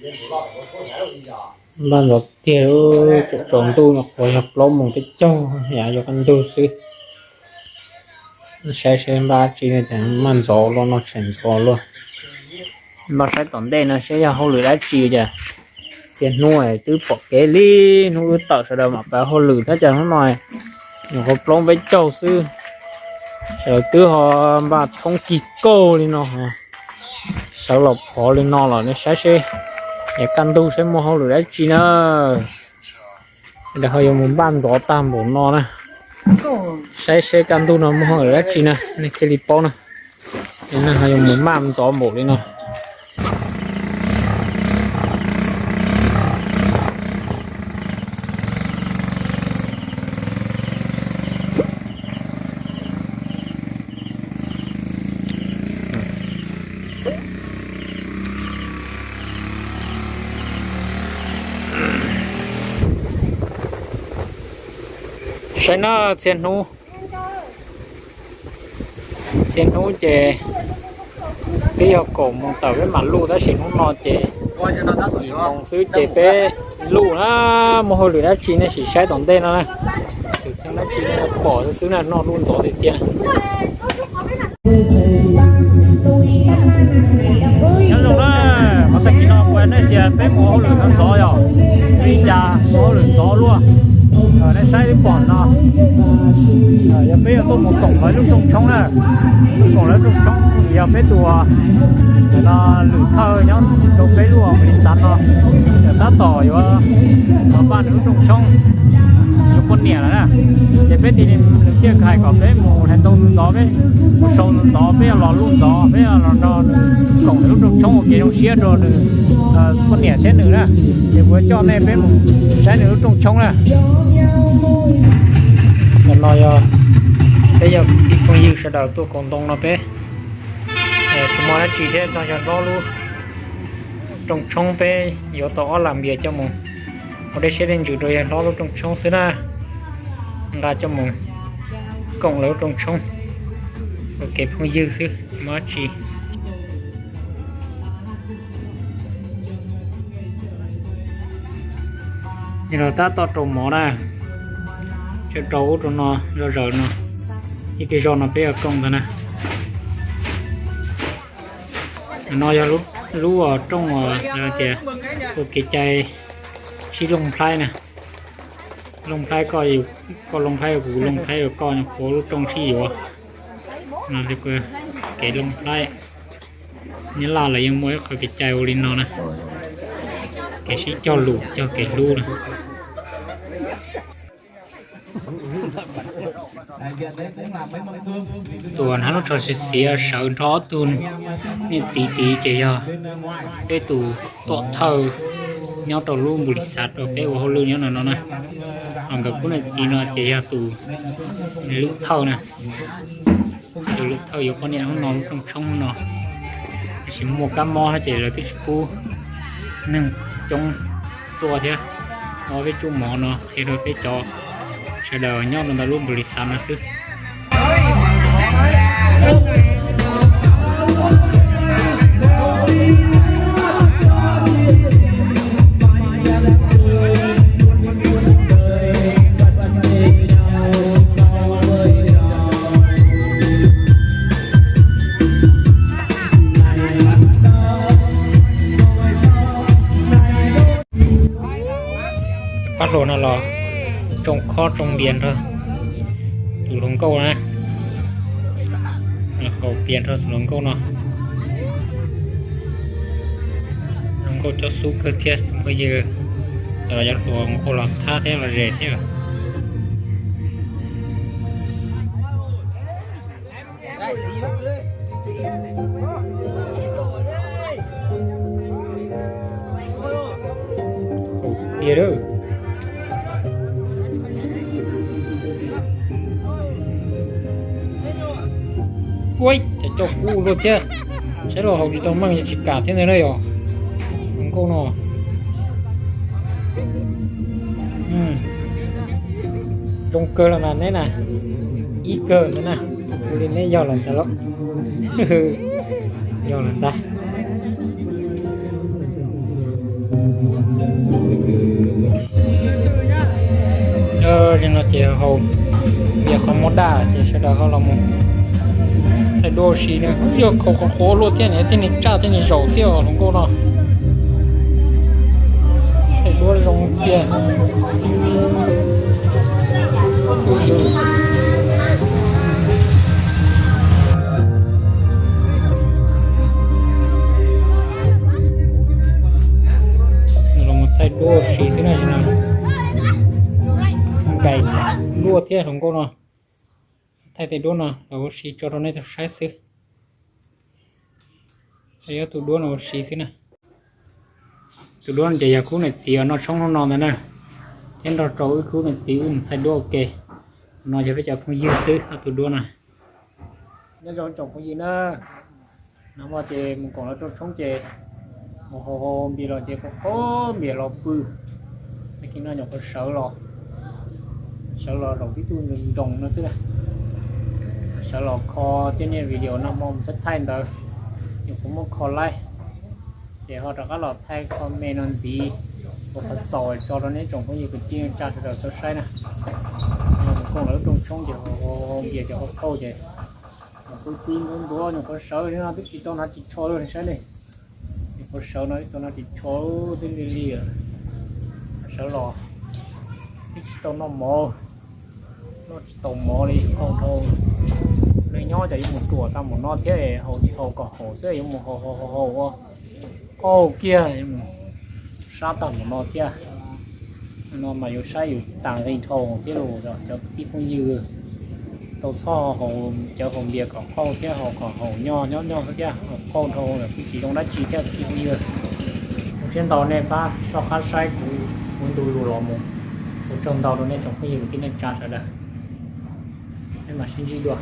Npaj ntxov tiag, tsaus ntuj no quav yog plaub moos peb caug, yav yuav kaj ntug xwb. Saib seb npaj dab tsi no ces npaj ntxov luaj no, tshem ntxov luaj. Npaj saib tom ntej no seb yog hauj lwm dab tsi ces txhia hnub twb pom kev li, hnub lub tawm sawv daws mam pab hauj lwm thiab ces hnub no nyuam qhuav plaub peb caug xwb. Sawv daws twb ho npaj thoob kig kauj li no, sawv los phov li no los nej saib seb yav kaj ntug seb muaj hauj lwm dab tsi na. Sawv daws ho yuav mus npaj ntxov tag npaum no na. Saib seb kaj ntug no muaj hauj lwm dab tsi na, nej thiaj li paub na. Es neeg ho yuav mus npaj ntxov npaum li no. Saib na, txhia hnub, txhia hnub ces twb yog kaum moos tawm peb mam luj, tab sis hnub no ces yim moos xwb ces peb luj na. Muaj hauj lwm dab tsi nej sim saib tom ntej no na. Tus txheeb dab tsi nej pom xwb xwb na, noj luj ntxov tiag tiag. Nyob zoo na, qhov tag kis no kuv hais nej tias peb mus hauj lwm ntxov ntxov yog li cas, mus hauj lwm ntxov luaj. Nej saib pom no, yog peb yuav tuaj mus koom lawv lub rooj tshoob na, koom lawv rooj tshoob yog peb tus lwm thawj nyob rau peb lub lis xav no, tab tom yuav npaj nws lub rooj tshoob, yuav poj niam lawm na. Ces peb thiaj li, nws thiaj hais kom peb mus hais ntau ntxov, peb mus sau ntxov, peb yuav los luj ntxov, peb yuav los nrog nws koom nws lub rooj tshoob ua kev zoo siab rau nws poj niam thiab nws na. Ces kuv yuav coj nej peb mus saib nws lub rooj tshoob na. Ntawm no yog peb yog kwv tij phooj ywg sawv daws tuaj koom ntoo no peb tsis muaj dab tsi thiab, txog yog hlob lub rooj tshoob peb yuav tau ob lam npias coj mus ua dej siab dej ntsws rau yawg hlob lub rooj tshoob xwb na. Nqa coj mus koom lawv lub rooj tshoob ua kev phooj ywg xwb, tsis muaj dab tsi. Yog los tab tom rau mov na, tseem rau ub rau no, zog zaws no, ib pliag zog no peb yuav koom ntag na. No yog lub rooj uas tias ua kev cai sib looj nplhaib na. Looj nplhaib, koj looj nplhaib kuv, looj nplhaib koj, nyuam qhuav lub rooj sib yuav. No kev looj nplhaib, Nyab Laj lawv yeej muaj ib qho kev cai ua li no na, kev sib cog lus cog kev hlub na. Tus hnav lub tsho xiav xiav sawv nrho ob tug niam txiv tid ces yog peb tus tuam thawj nyob rau lub npus lis xav rau peb ua hauj lwm nyob no no na. Ho nkawd khub niam txiv no ces yog tus lwm thawj na. Tus lwm thawj yuav poj niam hnub no lub rooj tshoob no, tiam sis muaj kab mob no ces lawv twb tsis pub neeg coob tuaj thiab. Ob peb tsuj mov no qhia rau peb cov sawv daws nyob rau ntawm lub npus lis xav no xwb. Pab hluas no los tsoo khob tsoo npias nrog tus hluas nkauj na, haus pias nrog tus hluas nkauj no. Hluas nkauj cob xub kawg thiab phooj ywg, los yog hluas nkauj los thab thiab los zes thiab. Tiag lawm. Ua cas coj kub luaj thiab, saib los haus tsis tau meej, tsis kam thiab ntag na yog hluas nkauj no. Zoo kawg los mas neb na, ib kawg ntag na, ua li neb yog lawm ntag lauj. Yog lawm ntag. Li no ces haus npias qhov muag daj ces sawv daws ho los mus thaij duab ua si na. Yog khaus qhuav qhuav luaj thiab, nws thiaj li tsaj thiaj li zaum thiab os hluas nkauj no. Thaij duab zoo tiag. Los thaij duab ua si xwb na, sim no nkais luaj thiab hluas nkauj no. Thaij tej duab no los ua si tso rau nej tau saib xwb. Tso tus duab no ua si xwb na. Tus duab no ces yog khub niam txiv uas noj tshoob hnub no ntag na, thiab nrog rau wb khub niam txiv wb mus thaij duab ua ke. No yog peb cov phooj ywg xwb, ob tug duab no. Nyob zoo tsoom phooj ywg na, nag hmo ces mus koom lawv rooj tshoob ces mus haus haus npias los ces qaug qaug npias los pw. Tag kis no nyuam qhuav sawv los, sawv los zaum tib tug nroos nroos no xwb na. Sawv los kho tej niag video nag hmo mus thaij thaij ntawd, nyuam qhuav muab kho laib, ces ho rov qab los thaij kho me no ntxiv ua qhov xaus tso rau nej tsoom phooj ywg kwv tij neej tsa sawv daws tau saib na. Mus koom lawv lub rooj tshoob ces haus npias ces qaug qaug ces pw pw ntuav ntuav nyuam qhuav sawv no twb tsis tau hnav ris tsho li saib ne. Nyuam qhuav sawv no twb tau hnav ris tsho twb lig lig lawm. Sawv los twb tsis tau noj mov, noj tsis tau mov li, qaug dhau. Neeg nyob ces yuav mus ruam tag npaum no thiab, haus tsis haus kom haum xwb yuav mus haus haus haus ua qaug kiag, sab tag npaum no thiab. No mas yuav saib yus tas nqi dhau thiab los cov kwv tij phooj ywg tau txhob haus cawv haus npias kom qaug thiab, haus kom haum nyob nyob nyob thiab, haus qaug dhau lawm kuj tsis zoo dab tsi thiab kwv tij phooj ywg. Ua siab ntau nej pab soj qab saib kuv ua ntu zus los mus. Ua tsaug ntau rau nej tsoom phooj ywg kwv tij neej tsa sawv daws. Nej mam sib ntsib dua.